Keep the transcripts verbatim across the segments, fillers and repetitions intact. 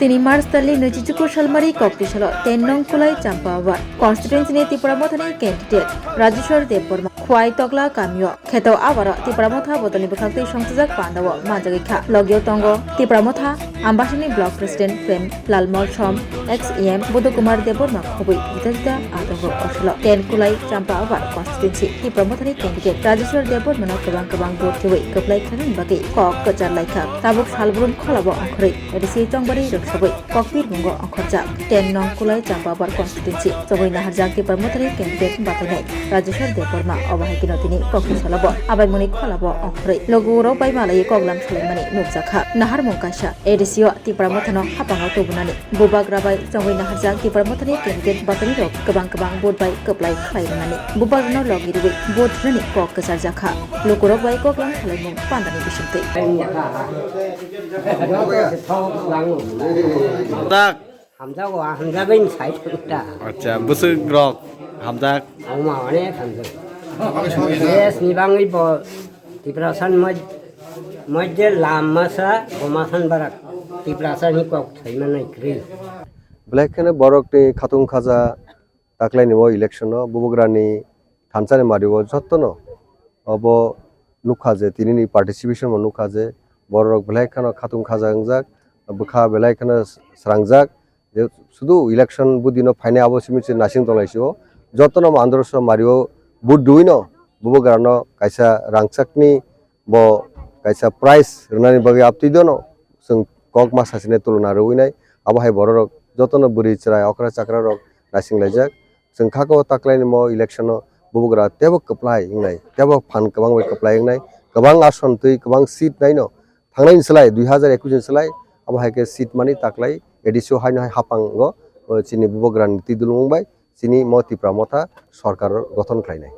Tini March talni nwichichukur salmari kokti salo ten nong Kulai Champawbar constituency ni Tipra Mothani candidate Rajeshwar Debbarma Khwai Tokla kamio kheto abaro Tipra Motha bodolni bwkhaktwi songchajak pandao manjagwi kha. Logio tongo Tipra Motha Ambasani Block President Prem Lal Molsom, ex E M Buddha Kumar Debbarma khobwi juda juda atongo osolo. Ten Kulai Champawbar constituency Tipra Mothani candidate Rajeshwar Debbarmano kwbang kwbang vote rwui kwplai khlainani bagwi kok kwchar laikha. Tabuk salbrum kholabo ongkhorwi A D C chongbarwi rwngsogwi kokbir mungo ongkhorjak. Ten nong Kulai Champawbar constituency chongwi naharjak Tipra Mothani candidate batainai Rajeshwar Debbarma obo hai kheno tini kokti salobo abaimuni kholabo ongkhorwi logurok bai malaiwi koklam salaimani nukjakha. Naharmung kaisa A D C o Tipra Mothano hapango tubunani. Bubagra bai chongwi naharjak Tipra Mothani candidate batainirok kwbang kwbang vote bai kwplai khlai rwnani. Bubagrano logi rwui vote rwnani kok kwcharjakha. Lukurok bai koklam salaimung pandani bisingtwi. Hamjak. Hamjago, hamjagwi ni sai thangta. Acha, bwswk rok hamjak. Oma onek hamjak. Yes, ni bangwi bo Tiprasa ni moj-, mojde lam masa, bo masan barak. Tiprasa ni kok thaima nai kri. Belai kheno borok ni khatung khaja taklai ni o election o Bubagra ni thansa ni mari o joto no obo nukha je tini ni participation bo nukha je borok belai kheno khatung khaja wngjak, bwkha belai kheno srangjak. Je sudu election budi no phainai abo simi se nasing tonglai sio. Joto no andro so mario vote dui no Bubagra no kaisa rangchak ni bo kaisa prize rwnani bagwi aptwi dono. Chwng kok ma sachine tuluna rwui nai. Abo hai borok rok joto no bwrwi chwrai okra chakra rok nasing laijak. Chwng kha ko taklai ni mo election no Bubagra tebo kwplai wngnai, tebo phan kwbang bai kwplai wngnai, kwbang ason twi kwbang seat nai no. Thangnai ni slai dui hazar ekush ni slai abo hai khe seat mani taklai A D C o haino hai hapang go, o chini Bubagra ni twi dulmung bai chini mo Tipra Motha sorkar gothon khlainai.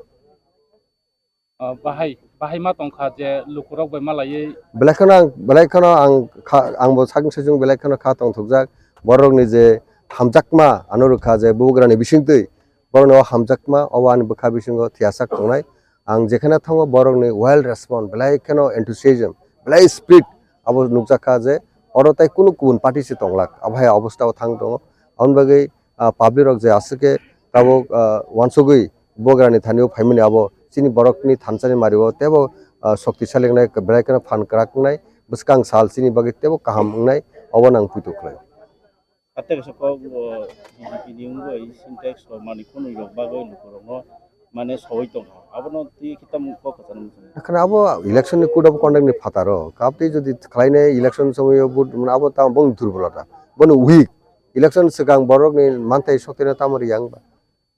Ah, bahai, bahai ma tongkha je lukurok bai malaiwi. Belai kheno ang, belai kheno ang kha, ang bo sakni saichung belai kheno kha tongthokjak. Borok ni je hamjakma ano rwkha je Bubagra ni bisingtwi borok ni o hamjakma obo ani bwkha bisingo thiyasak tongnai. Ang jekheno thango borok ni well response, belai kheno enthusiasm, belai spirit abo nukjakha je oro tai kunu kubun party se tonglak. Abo hai obostha o thang tongo. Aboni bagwi ah, public rok je aswk khe tabuk, ah, wansugwi Bubagra ni thani o phaimani abo chini borok ni thansa ni mari o tebo, ah, shokti sali wngnai, belai kheno phan kwrak wngnai, bwskang sal chini bagwi tebo kaham wngnai, obo nang puitu khlai. Atega sa kok bo B J P ni wngwi Sintex rok mani khunui rok bagwi lukurokno mane soi tongkha. Abono twi khe tamo kok kwchangma. Ekheno abo election ni code of conduct ni phataro. Kaptwi jodi khlainai election somoyo vote mane abo tamo bong durbolota. Bono weak. Election swkang borokni manthai soktwino tamo riyang ba?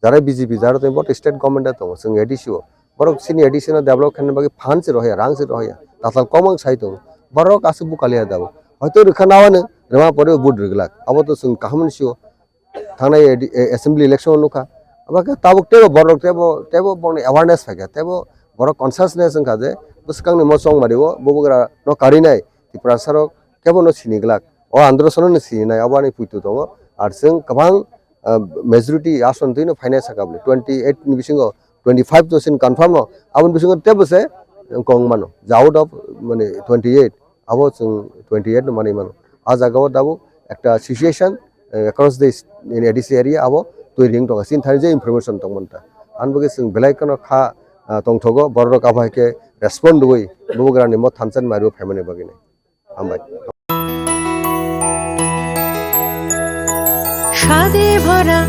Jara B J P, jara tei both state government tongo, chwng A D C o. Borok chini A D C no develop khaina bagwi phan se rohya, rang se rohya. Tatal komang sai tongo. Borok aswk bukaliya dabo. Hoito rwkha nawano, rwma pore vote rwglak. Abo to chwng kaham ni sio. Thangnai A D, eh, assembly election o nukha. Abo khe tabuk tebo borok tebo, tebo borokni awareness phaikha. Tebo borok consciousness wngkha je bwskangni mochong mari o bubagra no karinai. Tiprasa rok kebo no sini glak. O andro sono no sini nai, abo ani puitu tongo. Ar chwng kwbang, ah, majority ason twi no phainai saka bwle. Twenty eight ni bisingo twenty five to sin confirm no. Aboni bisingo tebo se wngkong mano. Je out of mane twenty eight, abo chwng twenty eight no manwi mano. A jaga o tabuk ekta situation, eh, across the s-, in A D C area abo twi ring tongo. Sin thani je information tongmani ta. Ani bagwi chwng belai kheno kha, ah, tongthogo. Borok abo hai khe respond rwui bubagra ni mo thansa ni mari o phaimani bagwi nai. Hambai. স্বাদে ভরা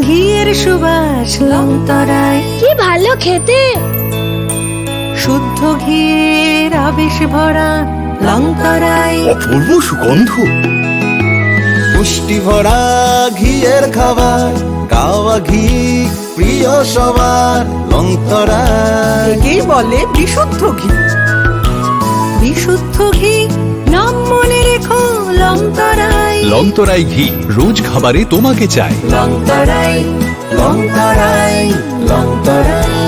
ঘিয়ের সুবাস লংতরায়। কি ভালো খেতে। শুদ্ধ ঘিয়ের আবেশ ভরা লংতরায়। অপূর্ব সুগন্ধ। পুষ্টি ভরা ঘিয়ের খাবার, কাওয়া ঘি প্রিয় সবার, লংতরায়। একেই বলে বিশুদ্ধ ঘি। বিশুদ্ধ ঘি, নাম মনে রেখো, লংতরায়। লংতরায় ঘি, রোজ খাবারে তোমাকে চাই। লংতরায়, লংতরায়, লংতরায়।